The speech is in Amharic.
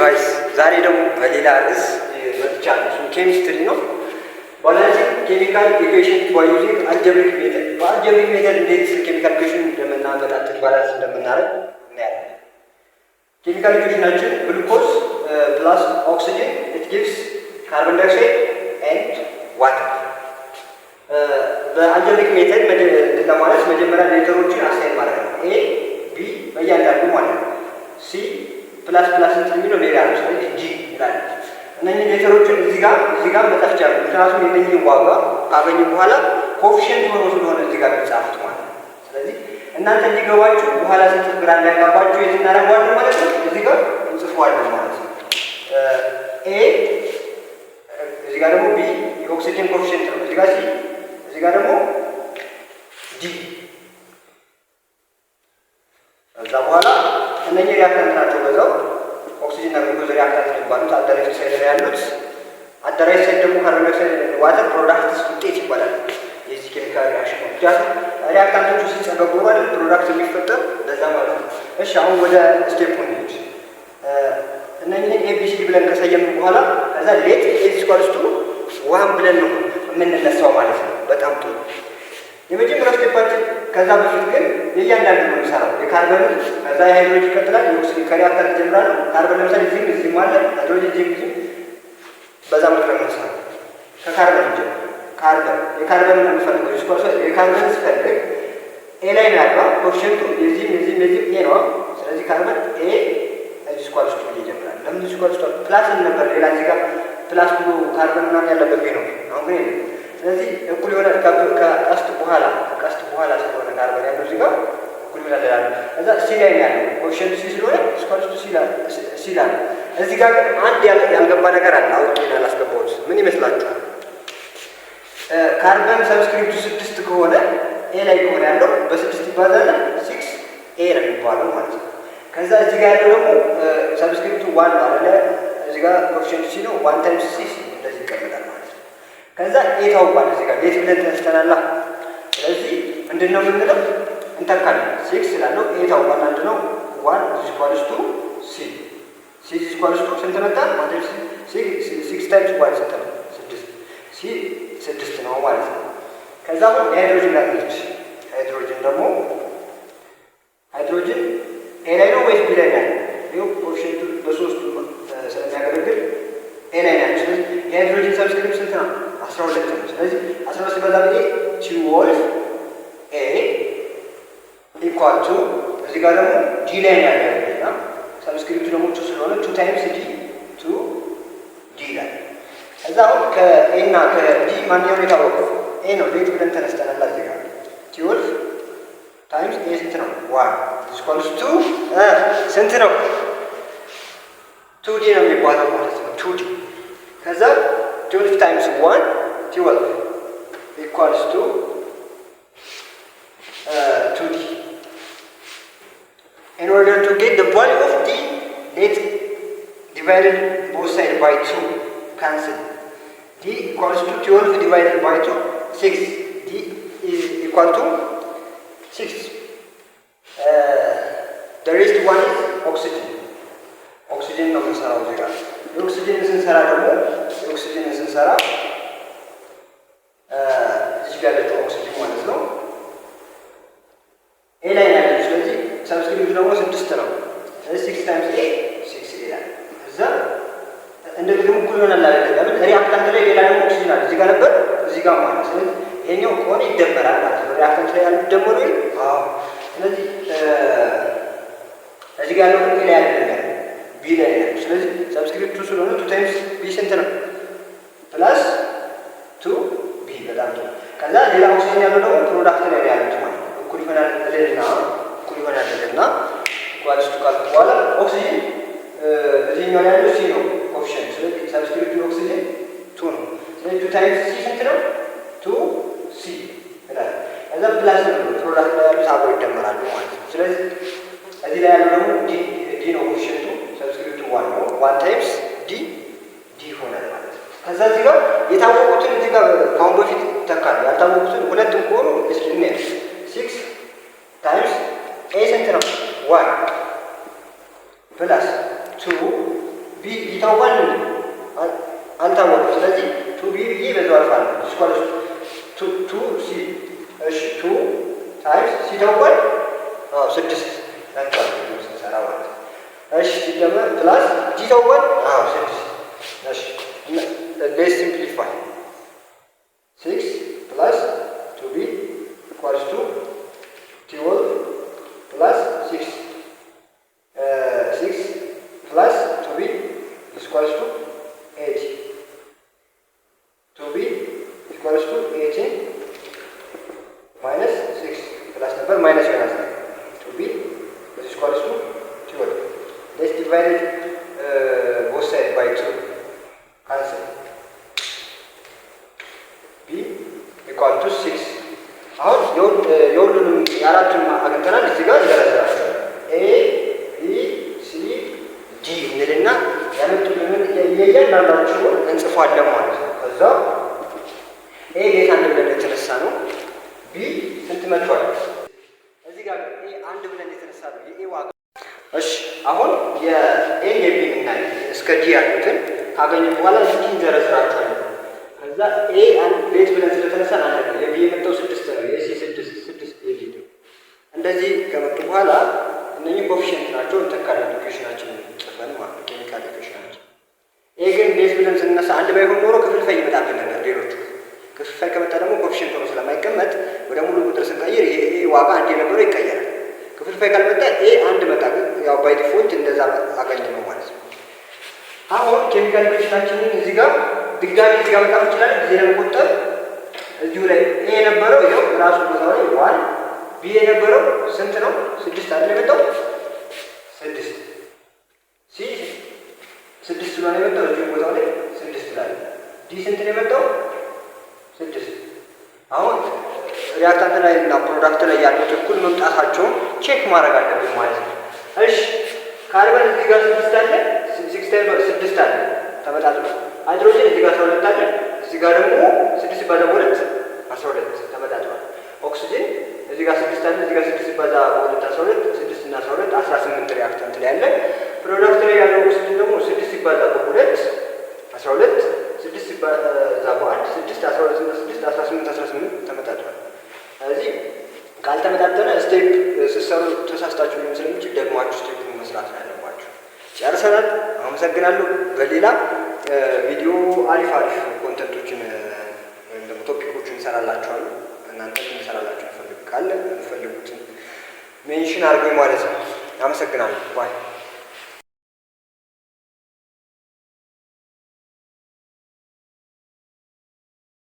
Guys፣ ዛሬ ደግሞ በሌላ ርዕስ መጥቻለሁ። እሱም ኬሚስትሪ ነው። Balancing chemical equation by using algebraic method። በ algebraic method እንዴት chemical equation እንደምናመጣጥን፣ balance እንደምናደርግ እናያለን። Chemical equation ኣችን glucose plus oxygen, it gives carbon dioxide and water። በ algebraic method ለማለት መጀመሪያ letter ኦችን assign ማለት ነው። A፣ B በእያንዳንዱ ማለት ነው። C plus plus እንትን የሚለው ሌላ ነው። ስለዚህ D ይላል። እነኚህ letter ኦችን እዚህ ጋር መጻፍ ይቻላል። ምክንያቱም የእነኚህ ዋጋ ካገኙ በኋላ coefficient ሆኖ ስለሆነ እዚህ ጋር የሚጻፉት ማለት ነው። ስለዚህ እናንተ እንዲገባችሁ፣ በኋላ ስንጽፍ ግራ እንዳያጋባችሁ የት እናደርገዋለን ማለት ነው። እዚህ ጋር እንጽፈዋለን ማለት ነው። A፣ እዚህ ጋር ደግሞ B የ oxygen coefficient ነው። እዚህ ጋር C፣ እዚህ ጋር ደግሞ D። ከዛ በኋላ እነኚህ reactant ናቸው። በዛው ኦክሲጅን እና ግሉኮዝ reactant ነው የሚባሉት። At the left side ነው ያሉት። At the right side ደግሞ carbon dioxide፣ water products ውጤት ይባላል። የዚህ chemical reaction ነው። ምክንያቱም reactant ኦቹ ሲጸገቡ አይደል product የሚፈጠር፣ ለዛ ማለት ነው። እሺ፣ አሁን ወደ step እንሂድ። እነኚህን A፣ B፣ C ብለን ከሰየምን በኋላ ከዛ let A equals to one ብለን ነው የምንነሳው ማለት ነው። በጣም ጥሩ። የመጀመሪያው step ኣችን፣ ከዛ በፊት ግን የእያንዳንዱ ነው የሚሰራው። የካርበንን፣ ከዛ የሃይድሮጅን ይቀጥላል። የኦክሲጅን ከ reactant ይጀምራሉ። ካርበን ለምሳሌ እዚህም እዚህም አለ፣ ሃይድሮጅን እዚህም እዚህም፣ በዛ መልክ ነው የምንሰራው። ከካርበን እንጀምር። ካርበን፣ የካርበንን ነው የምፈልገው። የካርበን ስፈልግ A ላይ ነው ያለው coefficient ኡ፣ የዚህም የዚህም የዚህም A ነው። ስለዚህ carbon A is equals to ይጀምራል። ለምን is equals to? Plus ነበር፣ ሌላ እዚህ ጋር plus ብሎ ካርበን ምናምን ያለበት ነው። አሁን ግን የለም። ስለዚህ እኩል የሆነ ከቀስት በኋላ ስለሆነ ካርበን ያለው እዚህ ጋር እኩል ይሆናል ይላሉ። ከዛ C ላይ ነው ያለው coefficient ኡ፣ C ስለሆነ is equals to C ይላል። እዚህ ጋር ግን አንድ ያልገባ ነገር አለ። አውቄ ያላስገባሁት ምን ይመስላችኋል? Carbon subscript ኡ ስድስት ከሆነ፣ A ላይ ከሆነ ያለው በስድስት ይባዛል፣ six A ነው የሚባለው ማለት ነው። ከዛ እዚህ ጋር ያለው ደግሞ subscript ኡ one ነው አይደለ? እዚህ ጋር coefficient ኡ C ነው። One times C እንደዚህ ይቀመጣል ማለት ነው። ከዛ A ታውቋል። እዚህ ጋር let ብለን ተነስተናላ። ስለዚህ ምንድን ነው የምንለው? እንተካለን። Six ስላለው A ታውቋል፣ አንድ ነው። One is equals to C። C is equals to ስንት መጣ? Six times one ስንት ነው? ስድስት። C ስድስት ነው ማለት ነው። ከዛ አሁን የሃይድሮጅን ጋር እንሂድ። ሃይድሮጅን ደግሞ፣ ሃይድሮጅን A ላይ ነው ወይስ B ላይ ነው ያለው? ይኸው coefficient ኡ በሶስቱ ስለሚያገለግል A ላይ ነው ያለው። ስለዚህ የሃይድሮጅን subscript ስንት ነው? 12 ነው። ስለዚህ 12 ሲባዛ በ A 12 A equal to፣ እዚህ ጋር ደግሞ D ላይ ነው ያለው እና subscript ኡ ደግሞ two ስለሆነ two times D፣ two D ይላል። ከዛ አሁን ከ A እና ከ D ማንኛው ነው የታወቀው? A ነው። Let ብለን ተነስተናል። እዚህ ጋር 12 times A ስንት ነው? One equals to ስንት ነው? Two D ነው የሚባለው ማለት ነው። Two D። ከዛ 12 times 1, 12 equals to two D። In order to get the value of D, let divided both side by 2, cancel. D equals to 12 divided by 2, 6. D is equal to 6. The rest one is oxygen. ኦክሲጅን ነው የምንሰራው እዚህ ጋር። የኦክሲጅን ስንሰራ ደግሞ፣ የኦክሲጅን ስንሰራ እዚህ ጋር ያለችው ኦክሲጅን ማለት ነው A ላይ ነው ያለችው። ስለዚህ subscript ኡ ደግሞ ስድስት ነው። ስለዚህ six times A፣ six A ይላል። እዛ እንደ ቅድሙ እኩል ይሆናል አይደለም። ለምን? Reactant ላይ ሌላ ደግሞ ኦክሲጅን አለ። እዚህ ጋር ነበር፣ እዚህ ጋር ማለት። ስለዚህ ይሄኛው ከሆነ ይደመራል ማለት ነው። Reactant ላይ ያሉት ደመሩ ይል፣ አዎ። ስለዚህ እዚህ ጋር ያለው ግን A ላይ አይደለም ያለው፣ B ላይ ያለው። ስለዚህ subscript ኡ ስለሆነ two times B ስንት ነው? Plus two B። በጣም ጥሩ። ከዛ ሌላ ኦክሲጅን ያለው ደግሞ product ላይ ያሉት ማለት ነው። እኩል ይሆናል እልና equals to ካልኩ በኋላ ኦክሲጅን እዚህኛው ላይ ያለው C ነው coefficient። ስለዚህ subscript ኡ ኦክሲጅን two ነው። ስለዚህ two times C ስንት ነው? Two C ይላል። ከዛ plus ነው፣ product ላይ ያሉት አብረው ይደመራሉ ማለት ነው። ስለዚህ እዚህ ላይ ያለው ደግሞ D፣ D ነው coefficient ኡ፣ subscript ኡ one ነው። One times D፣ D ይሆናል ማለት ነው። ከዛ እዚህ ጋር የታወቁትን እዚህ ጋር ከአሁን በፊት ይተካሉ። ያልታወቁትን ሁለትም ከሆኑ እስኪ እንያዝ። Six times A ስንት ነው? One plus two B ይታወቃል እንዴ? አልታወቅም። ስለዚህ 2 B ብዬ በዛው አልፋለሁ። Equals 2 C። እሺ፣ 2 times C ታውቋል? አዎ፣ ስድስት መጥቷል ስንሰራ ማለት ነው። እሺ፣ ሲደመር plus D ታውቋል? አዎ፣ ስድስት። እሺ፣ let's simplify. 6 plus 2 B equals to 12 plus 6. 6 plus 2 B equals to 8. 2 B equals to 18 minus 6፣ plus ነበር minus ይሆናል። 2 B equals to 12. Let's divide both side by 2, cancel. B equal to 6። አሁን የሁሉንም የአራቱን አግኝተናል። እዚህ ጋር እንዘረዝራቸዋለን። A, B, C, D እንልና ያመጡልንን የእያንዳንዳቸውን እንጽፋለን ማለት ነው። ከዛ A ቤት አንድ ብለን የተነሳ ነው። B ስንት መጥቷል? እዚህ ጋር A አንድ ብለን የተነሳ ነው የ A ዋጋ። እሺ፣ አሁን የ A፣ የ B እና እስከ D ያሉትን ካገኘን በኋላ እዚህ እንዘረዝራቸዋለን። ከዛ A ቤት ብለን ስለተነሳን አንድ ነው። የ B የመጣው ስድስት ነው። የ C ስድስት፣ ስድስት፣ የ D ነው። እንደዚህ ከመጡ በኋላ እነኚህ coefficient ናቸው፣ እንተካለን equation ኣችንን ጽፈን ማለት ነው። Chemical equation ኣችን። A ግን ቤት ብለን ስንነሳ አንድ ባይሆን ኖሮ ክፍልፋይ ይመጣብን ነበር። ሌሎቹ ክፍልፋይ ከመጣ ደግሞ coefficient ሆኖ ስለማይቀመጥ ወደ ሙሉ ቁጥር ስንቀይር የ A ዋጋ አንድ የነበረው ይቀየራል። ክፍልፋይ ካልመጣ A አንድ መጣ፣ ግን ያው by default እንደዛ አገኘ ነው ማለት ነው። አሁን chemical equation ኣችንን እዚህ ጋር ድጋሚ እዚህ ጋር መጻፍ እንችላለን። ጊዜ ለመቆጠብ እዚሁ ላይ A የነበረው ይኸው ራሱ ቦታው ላይ 1። B የነበረው ስንት ነው? ስድስት አይደል የመጣው? ስድስት። C ስድስት ስለሆነ የመጣው እዚሁ ቦታው ላይ ስድስት ላለ። D ስንት ነው የመጣው? ስድስት። አሁን reactant ላይ እና product ላይ ያሉት እኩል መምጣታቸውን check ማድረግ አለብን ማለት ነው። እሺ፣ ካርበን እዚህ ጋር ስድስት አለ፣ 6 times ስድስት አለ፣ ተመጣጥኖ። ሃይድሮጅን እዚህ ጋር 12 አለ፣ እዚህ ጋር ደግሞ ስድስት ሲባዛ በሁለት 12፣ ተመጣጥኗል። ኦክሲጅን እዚህ ጋር ስድስት አለ፣ እዚህ ጋር ስድስት ሲባዛ በሁለት 12፣ ስድስት እና 12 18 reactant ላይ ያለ። Product ላይ ያለው ኦክሲጅን ደግሞ ስድስት ሲባዛ በሁለት 12፣ ስድስት ሲባዛ በአንድ ስድስት፣ 12 እና ስድስት 18፣ 18 ተመጣጥኗል። ስለዚህ ካልተመጣጠነ step ስትሰሩ ተሳስታችሁ ሊሆን ስለሚችል ደግማችሁ step መስራት ነው ያለባችሁ። ጨርሰናል። አመሰግናለሁ። በሌላ ቪዲዮ አሪፍ አሪፍ content ኦችን ወይም ደግሞ topic ኦችን እንሰራላችኋለሁ። እናንተ እንሰራላችሁ እንፈልግ ካለ የምፈልጉትን mention አድርጉኝ ማለት ነው። አመሰግናለሁ። Bye.